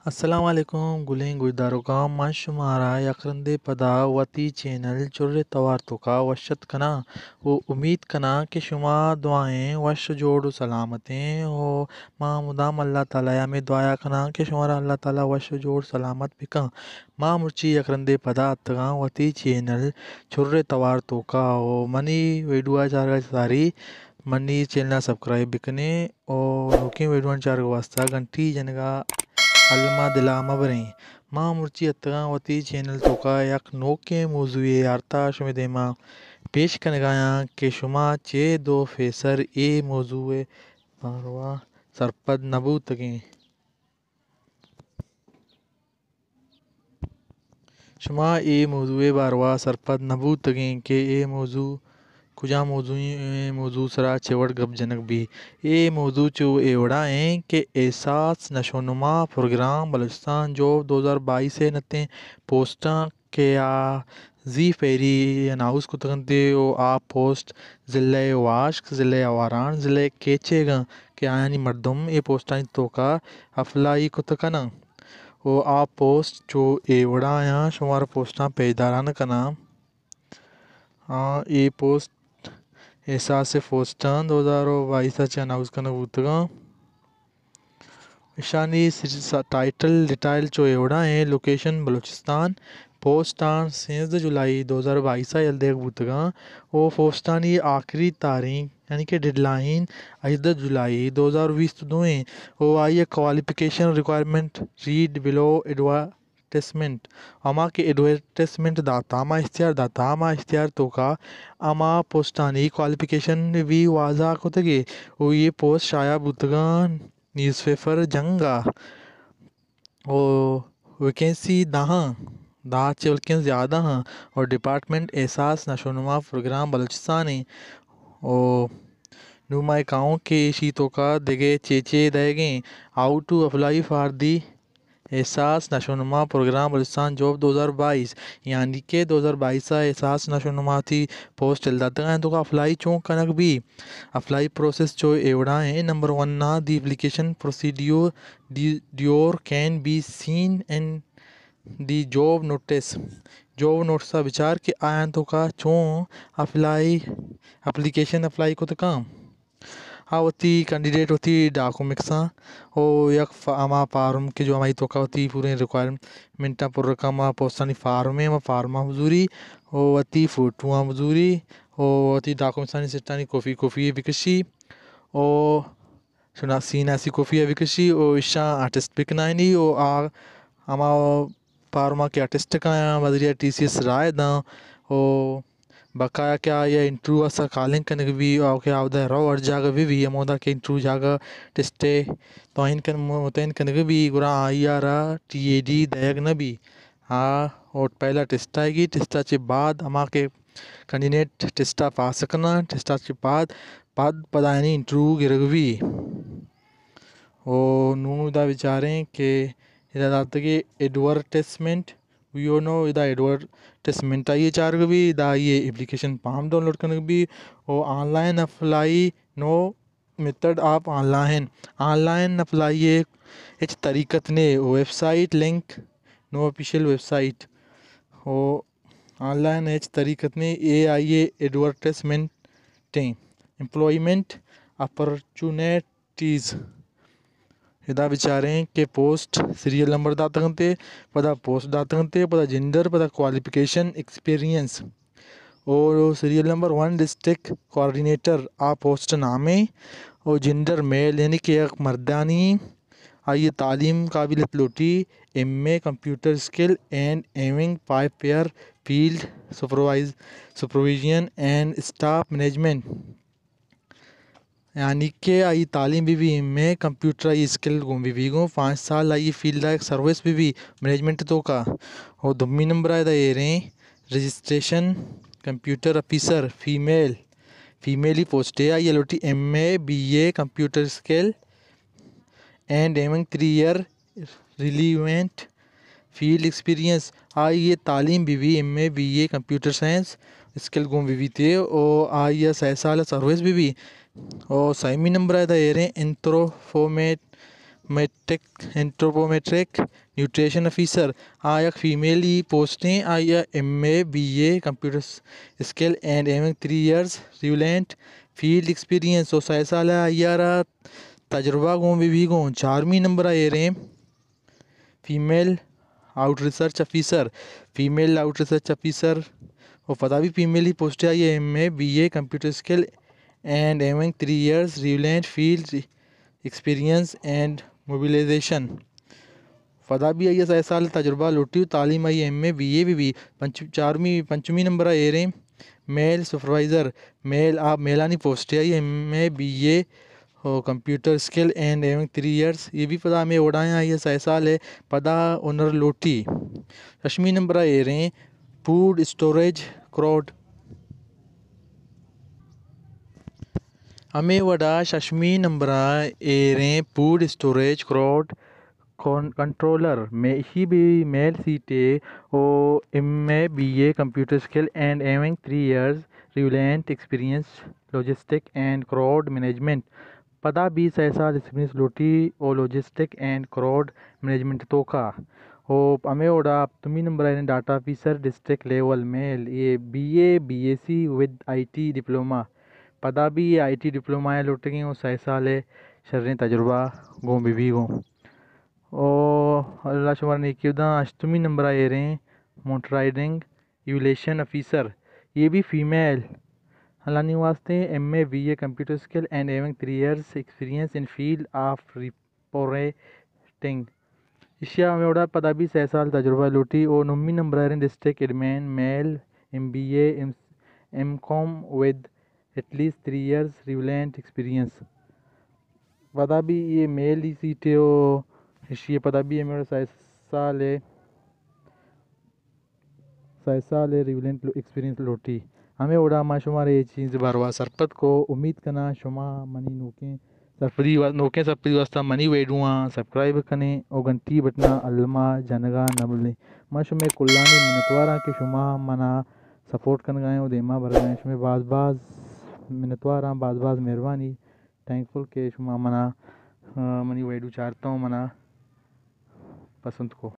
السلام علیکم گلیں گوشداروکاں، من شمارا یک رندے پدا وتی چینل چرے توار توکا وش ات کناں و امیت کناں کہ شما دعائیں وش و جوڑ و سلامتیں و ما مدام اللہ تعالی ء ہمے دعایا کناں کہ شمارا اللہ تعالی وش و جوڑ سلامت بکن۔ ما مرچی یک رندے پدا اتگاں وتی چینل چرے توار توکا و منی ویڈیو ء چارگا ساری منی چینل ء سبسکرائب بکنیں و نوکیں ویڈیوانی چارگ واسطہ گھنٹی جنگا الما دلا مبریں۔ ما مرچی اتگاں وتی چینل توکا یک نوکیں موضوعے آرتا شمے دیما پیش کنگایاں کہ شما چے دو پیسر اے موضوع باروا سرپد نہ بوتگیں۔ شما اے موضوع ء باروا سرپد نہ بوتگیں کہ اے موضوع کجام موضوع، اے موضوع سرا چے وڑ گپ جنگ بی۔ اے موضوع چو اے وڑا ایں کہ احساس نشو نما پروگرام بلوچستان جاب دو ہزار بائیس ء نتیں پوسٹاں کہ آ زی پیری اناؤنس کتگ انت و آ پوسٹ ضلع واشک، ضلع آواران، ضلع کیچیگ انت کہ آیانی مردم اے پوسٹانی توکا اپلائی کت کناں و آ پوسٹ چو اے وڑایاں شمارا پوسٹاں پیش داران کناں۔ آ، اے پوسٹ احساس پوسٹاں دو ہزار و بائیس ء چہ اناؤنس کنگ بوتگاں۔ ایشانی س-، س-، ٹائٹل ڈیٹائل چو اے وڑا ایں، لوکیشن بلوچستان، پوسٹاں سیزدہ جولائی دو ہزار بائیس ء یل دیگ بوتگاں و پوسٹانی آخری تاریخ یعنی کہ ڈیڈ لائن ہژدہ جولائی دو ہزار بیست دو ایں و آئی ء کوالیفکیشن ریکوائرمنٹ ریڈ بلو ایڈورٹائزمنٹ، ہما کہ ایڈورٹائزمنٹ داتا، ہما اشتہار داتا، ہما اشتہار توکا ہما پوسٹانی کوالیفکیشن بھی واضح کتگے و یہ پوسٹ شائع بوتگاں نیوز پیپر جنگا و ویکینسی دہاں، دہ چہ بلکیں زیادہ ہاں و ڈپارٹمنٹ احساس نشو نما پروگرام بلوچستان ایں و نوں ما کاؤں کہ ایشی توکا دگہ چے چے دئیگیں، how to apply for the Ehsaas نشو نما پروگرام بلوچستان جاب دو ہزار بائیس، یعنی کہ دو ہزار بائیس ء احساس نشو نما تھی پوسٹ یل داتگاں، توکا اپلائی چون کنگ بی؟ اپلائی پروسیس چو اے وڑا ایں، نمبر ون نا دی اپلیکیشن پروسیڈیور دی ڈیور can be seen in the job notice, job notice ء بچار کہ آیاں توکا چون اپلائی، اپلیکیشن اپلائی کت کن۔ آ وتی کینڈیڈیٹ وتی ڈاکومنٹساں و یک ف-، ہما فارم کہ جو ہمائی توکا وتی پوریں ریکوائرمنٹاں پر کن، ہما پوسٹانی فارم ایں، ہما فارماں بزوری و وتی فوٹواں بزوری و وتی ڈاکومنٹسانی سیٹانی کاپی کاپی بکشی و شناسی ناسی کاپی ء بکشی و ایشاں اٹیسٹ بکنائینی و آ ہما فارم ء کہ اٹیسٹ کایاں، بزریا ٹی سی ایس رائے داں و بقایا کہ آئی ء انٹرویو ء سا کالنگ کنگ بی، او کہ آودا رو ہر جاگہ بہ بی، ہمودا کہ انٹرویو جاگہ ٹیسٹ ء تعین کن-، متعین کنگ بی، گڑا آئی ء را ٹی اے ڈی دئیگ نہ بی۔ آ، او پہلا ٹیسٹ آئیگی، ٹیسٹ ء چہ بعد ہما کہ کینڈیڈیٹ ٹیسٹ ء پاس کناں، ٹیسٹ ء چہ بعد، بعد پدا آیانی انٹرویو گرگ بی۔ او نوں ادا بچاریں کہ ادا داتگی ایڈورٹائزمنٹ، ویو نو ادا ایڈورٹائزمنٹ آئی ء چارگ بی، ادا آئی ء اپلیکیشن فارم ڈاؤنلوڈ کنگ بی، او آن لائن اپلائی نو method of online, online apply ء ہچ طریقت نے، ویب سائٹ لنک نو آفیشل ویب سائٹ، او آن لائن ہچ طریقت نے، اے آئی ء ایڈورٹائزمنٹ ایں، امپلائمنٹ اپرچونیٹ ٹیز۔ ادا بچاریں کہ پوسٹ سیریل نمبر داتگ انت، پدا پوسٹ داتگ انت، پدا جینڈر، پدا کوالیفکیشن، ایکسپیرینس۔ او serial number one district coordinator آ پوسٹ نامیں۔ او جینڈر میل یعنی کہ یک مردانی، آئی تعلیم قابلیت لوٹی، M A computer skill and having five year field supervise-, supervision and staff management. یعنی کہ آئی تعلیم بہ بی ایم اے کمپیوٹر، آئی اسکل گوں بہ بی گوں پانچ سال آئی فیلڈ ء یک سروس بہ بی مینجمنٹ توکا۔ او دومی نمبر ء ادا ایریں registration computer officer female, female post ء آئی لوٹی M A B A computer skill and having three year relevant field experience. آئی ء تعلیم بہ بی M A B A computer science skill گوں بہ بیت او آئی ء سئے سال ء سروس بہ بی۔ او سیمی نمبر ء ادا ایریں anthropometric-, metric anthropometric nutrition officer, آ یک فیمیلی پوسٹیں، آئی ءَ M A, B A computer skill and having three years relevant field experience, و سئے سال ءَ آئی ءَ را تجربہ گون بہ بی گون۔ چارمی نمبر ءَ ایریں female out research officer, female out research officer, و پدا بھی فیمیلی پوسٹ ءَ، آئی ءَ M A, B A computer skill and having three years relevant field experience and mobilisation. پدا بھی آئی ءَ سئے سال تجربہ لوٹی و تعلیم آئی ایم اے، بی اے بہ بی۔ پنچ-، چارمی، پنچمی نمبر ءَ ایریں میل سپروائزر، میل، آ میلانی پوسٹ ءَ، آئی ایم اے، بی اے و computer skill and having three years, اے بھی پدا ہمے وڑا ایں، آئی ءَ سئے سال ءِ پدا ہنر لوٹی۔ ششمی نمبر ءَ ایریں فوڈ اسٹوریج کراؤڈ۔ ہمے وڑا ششمی نمبر ءَ ایریں فوڈ اسٹوریج کراؤڈ کن-، کنٹرولر، مے-، ایشی بھی میل سیٹے، او M A, B A computer skill and having three years relevant experience logistic and crowd management. پدا بھی سئے سال ایکسپیرینس لوٹی او لاجسٹک اینڈ کراؤڈ مینجمنٹ توکا۔ او ہمے وڑا ہپتمی نمبر ءَ ایریں data officer district level male, A B a, B S C with I T diploma. پدا بھی آئی ٹی ڈپلوما ءَ لوٹگیں و سئے سال ءِ شریں تجربہ گون بہ بی گون۔ او اللہ شمارا نیکی بداں۔ ہشتمی نمبر ءَ ایریں موٹر رائیڈنگ ایولیشن آفیسر، اے بھی فیمیل، ہلانی واسطے M A, B A computer skill and having three years experience in field of reporting. ایشی ءَ ہمے وڑا پدا بھی سئے سال تجربہ لوٹی او نہمی نمبر ءَ ایریں district admin male, M B A, M, M com with at least three years relevant experience. پدا بھی اے میل ءِ سیٹے او ایشی ءَ پدا بھی ہمے وڑا سئے سال ءِ، سئے سال ءِ ریلیونٹ لو-، ایکسپیرینس لوٹی۔ ہمے وڑا ما شمارا اے چیز باروا سرپد کو۔ امید کناں شما منی نوکیں سرپدی وا-، نوکیں سرپدی واسطہ منی ویڈیواں سبسکرائب کنیں او گھنٹی بٹنا الما جنگا نہ بلیں۔ ما شمے کلانی منتواراں کہ شما منا سپورٹ کنگا ایں او دیما برگا ایں۔ شمے باز باز منتواراں، باز باز مہربانی، تھینکفل کہ شما منا، آ، منی ویڈیو چارتاں و منا پسند کو۔